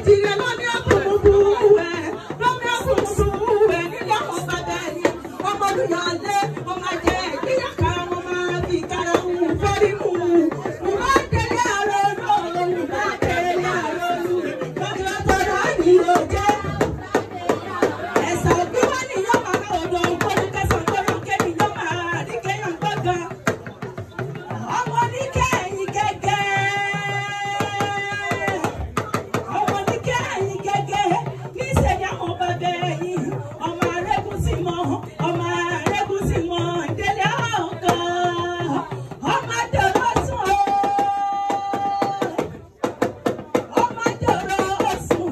Èjìrè lómi ọkùnrin ẹ̀ lómi ọkùnrin ẹ̀ nílé àwọn bàbá ẹ̀yìn. Ọmọlúyọ̀lé mo máa jẹ ìgbéyà kára mo máa fi kára ń fọ́rí mu. Mo máa tẹ̀lé àrò olú, mo máa tẹ̀lé àrò olú. Lọ́jọ́ tọ́lá ni ó jẹ́. Ẹ̀sà òbí wá ní yóò máa lọ ọ̀dọ̀ ògbólúkẹ́sàn gbọ́dọ̀ kémi yóò máa rí kéèyàn gbọ́gàn. Ọmọ ní kẹ́yìn gẹ́gẹ́. Ọmọ ní kẹ́yìn gẹ́gẹ́. Níṣẹ́ ni àwọn bàbá ẹ̀yìn. Ọmọ arẹ́gùn sí mọ́. Ọmọ arẹ́gùn sí mọ́. Ìdílé ọ̀kan. Ọmọ dòrò sùn o. Ọmọ dòrò sùn.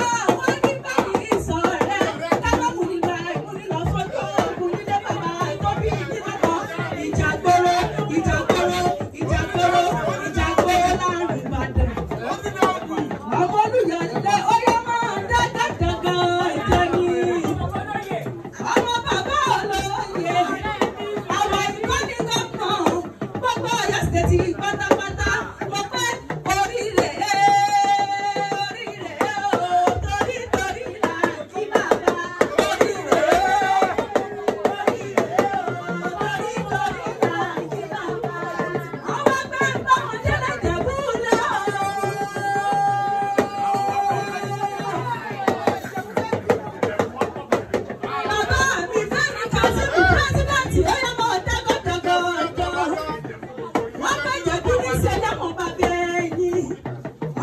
Àwọn nígbà yìí sọ̀rẹ́. Kábàkùn nígbà ìmúnilọ fojú ogun nílé bàbá tó bí nílé lọ. Ìjà gbòòrò, ìjà gbòòrò, ìjà gbòòrò, ìjà gbòòrò láàrin Ìbàdàn. Ọmọ Olúyọ̀lé ó yẹ máa dá gàgàgàn ìjẹni. Ọmọ bàbá olóyè, àwọn ìkọ́ni gómìnà, gbogbo Ọ̀yọ́ stéètì pátápátá, mo pé oríire oríire o, torí torí là kí bàbá. Oríire oríire o, torí torí là kí bàbá. Ọmọ ẹgbẹ́ ń bá wọn délé Ìjẹ̀bú lọ. Bàbá mi Fẹ́mi Kazeem pírẹ́sídẹ̀ntì ó yẹ mọ́ dẹ́gọ́dẹ́gọ́ ọjọ́. Wọ́n fẹ́ jẹ̀bú ní ṣẹlẹ̀ mọ́ bàbá ẹ̀yìn.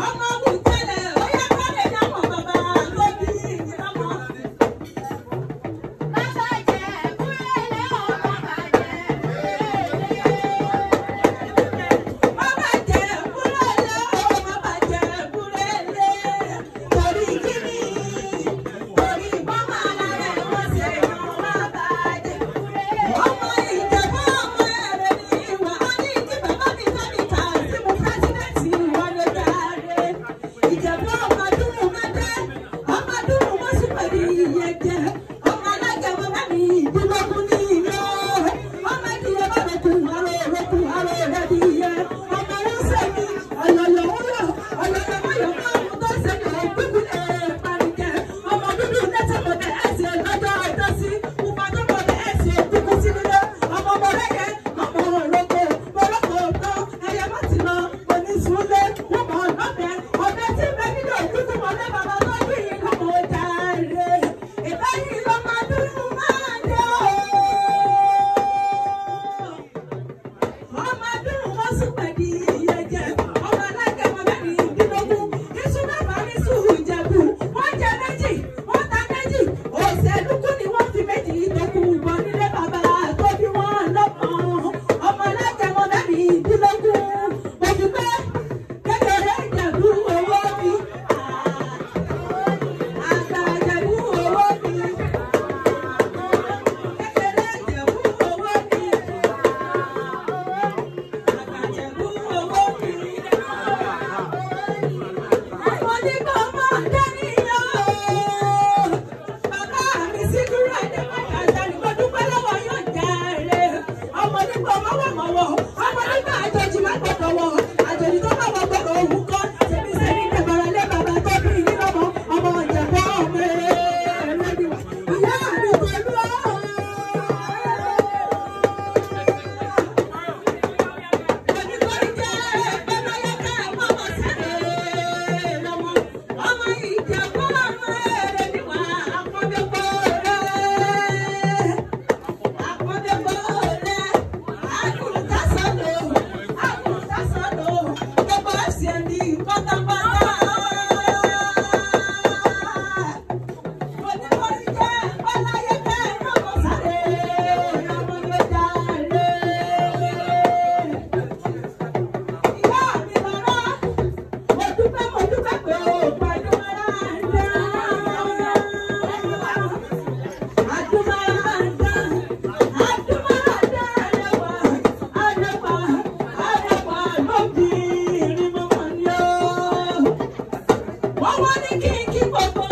Ọmọ wù tẹ́lẹ̀ ó yẹ kọ́lé dámọ̀ bàbá tó bí yín lọ́mọ. Bàbá jẹ kúrẹ́lẹ́ o, bàbá jẹ kúrẹ́lẹ́. Bàbá jẹ búrẹ́lẹ́ o, bàbá jẹ búrẹ́lẹ́. Torí kíni? Torí bọ́mọ alára ẹ̀ wọ́n ṣe yan bàbá jẹ búrẹ́lẹ́. Ọmọ Ìjẹ̀bú ọmọ ẹ̀rẹ̀ ni ìwà. Ó ní kí bàbá mi Fẹ́mi Kazeem pírẹ́sídẹ̀ntì wọn ló dáre. Ìjẹ̀bú ọmọ dúró mẹ́tẹ́, ọmọ dúró wọ́n sì pẹ̀lú ìyẹn jẹ. Ọmọ alágẹmọ mẹ́rin ìdúlógún ní ìlú. Ọmọ ìdílé bàbá kù àrò òrokù àrò òrẹ́bí yẹ. Ọmọ wọn sẹ́mi ọ̀yọ̀yọ̀ wúlò ọ̀yọ̀yọ̀ wáyọ̀ márùn-ún tó sẹ́mi ògbógun lè parijẹ. Ọmọ dúdú nẹ́tẹ̀mọ̀tẹ̀ ẹ̀sìn lọ́jọ́ ọjọ́ sí. Pupa tó mọ̀tẹ̀ ẹ̀sìn kúkú sí nílé. Ọmọ mọ̀rẹ́yẹ ọmọ òroko mọ̀rọ́kọ̀ ọ̀tọ̀ ẹ̀yẹ má ti lọ onísùnlé wọ́n mọ̀ ọ̀nọ́bẹ̀ ọ̀bẹ tí bẹ nílò òkúkú mọ̀lẹ́ bàbá tó bí yín lọ́mọ jàre. Ìbẹ́yìn ló máa dúró máa dé o. Ọmọ dúró wọ́n sùn pẹ̀lú ìyẹ̀jẹ̀. Ọmọ alágẹmọ mẹ́rìndínlógún. Iṣu mẹ́fà ní sùúrù Ìjẹ̀bú. Wọ́n jẹ méjì, wọ́n ta méjì. Òṣèlúkú ni wọ́n fi méjì tó kù bọ̀ nílé bàbá tó bí wọ́n lọ́mọ. Ọmọ alágẹmọ mẹ́rìndínlógún. Mo dúpẹ́ kékeré Ìjẹ̀bú owó mi. Àgbà Ìjẹ̀bú owó mi. Kékeré Ìjẹ̀bú owó mi. Àgbàjẹ̀bú owó mi. Àwọn onígbà máa dánìyàn o. Bàbá mi Síkírù Adébáyọ̀ Àjàní mo dúpẹ́ lọ́wọ́ yóò jàre. Ọmọ onígbà mọ́wọ́ mọ́wọ́. Ọmọ onígbà àjòjì má gbọ́dọ̀ wọ̀. Àjòjì tó bá wọ gbọ́dọ̀ òun kọ́. Ṣèmi ṣèmi dẹ̀bọ̀rọ̀ lé bàbá tó bí yín lọ́mọ. Ọmọ Ìjẹ̀bú ọmọ ẹ̀rẹ́ ni wà. Ìyá mi pẹ̀lú ọ̀hún. Ìyá mi lọ́rọ́, mo dúpẹ́ mo dúpẹ́ pé o gbàdúrà ń dán. Àdúmọ̀rà ń dán, àdúmọ̀rà dán arẹwà, arẹwà, arẹwà lóbìnrin mọ́mọ́ ni ó. Wọ́n wá ní kí n kí gbogbo